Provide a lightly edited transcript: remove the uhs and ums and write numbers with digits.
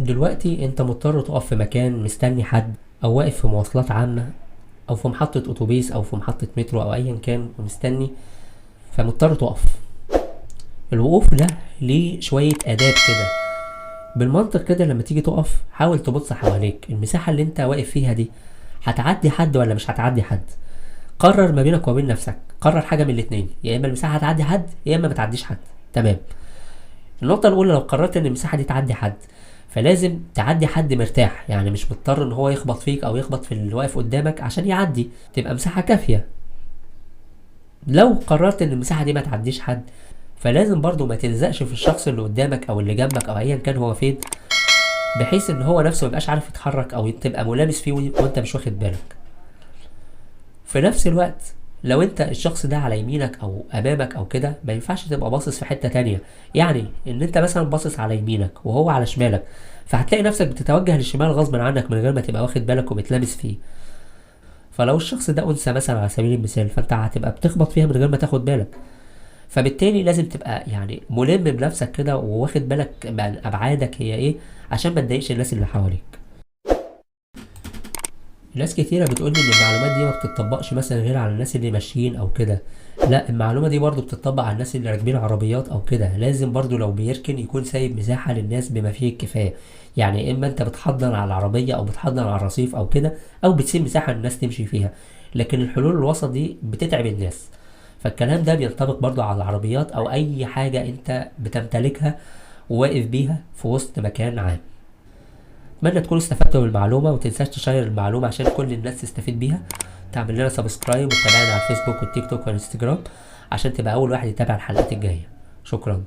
دلوقتي انت مضطر تقف في مكان مستني حد، او واقف في مواصلات عامة، او في محطة اتوبيس، او في محطة مترو، او ايا كان ومستني، فمضطر تقف. الوقوف ده ليه شوية آداب كده. بالمنطق كده لما تيجي تقف حاول تبص حواليك، المساحة اللي انت واقف فيها دي هتعدي حد ولا مش هتعدي حد؟ قرر ما بينك وبين نفسك، قرر حاجة من الاتنين، يا اما المساحة هتعدي حد يا اما ما تعديش حد. تمام. النقطة الأولى، لو قررت إن المساحة دي تعدي حد، فلازم تعدي حد مرتاح، يعني مش مضطر إن هو يخبط فيك أو يخبط في اللي واقف قدامك عشان يعدي، تبقى مساحة كافية. لو قررت إن المساحة دي ما تعديش حد، فلازم برضو ما تلزقش في الشخص اللي قدامك أو اللي جنبك أو أيا كان هو فين، بحيث إن هو نفسه ما يبقاش عارف يتحرك أو تبقى ملامس فيه وأنت مش واخد بالك. في نفس الوقت لو انت الشخص ده على يمينك او امامك او كده، ما ينفعش تبقى باصص في حتة تانية، يعني ان انت مثلا باصص على يمينك وهو على شمالك، فهتلاقي نفسك بتتوجه للشمال غصب عنك من غير ما تبقى واخد بالك وبتلامس فيه. فلو الشخص ده انثى مثلا على سبيل المثال، فانت هتبقى بتخبط فيها من غير ما تاخد بالك. فبالتالي لازم تبقى ملم بنفسك كده وواخد بالك من ابعادك هي ايه، عشان ما تضايقش الناس اللي حواليك. ناس كتيرة بتقول لي إن المعلومات دي ما بتطبقش مثلا غير على الناس اللي ماشيين أو كده. لا، المعلومة دي برضو بتطبق على الناس اللي راكبين عربيات أو كده. لازم برضو لو بيركن يكون سايب مساحة للناس بما فيه الكفاية، يعني إما أنت بتحضن على العربية أو بتحضن على الرصيف أو كده، أو بتسيب مساحة للناس تمشي فيها. لكن الحلول الوسط دي بتتعب الناس. فالكلام ده بينطبق برضو على العربيات أو أي حاجة أنت بتمتلكها وواقف بيها في وسط مكان عام. اتمنى تكونوا استفدتوا من المعلومة، ومتنساش تشير المعلومة عشان كل الناس تستفيد بيها. تعمل لنا subscribe وتتابعنا على الفيسبوك والتيك توك والانستجرام عشان تبقى أول واحد يتابع الحلقات الجاية. شكرا.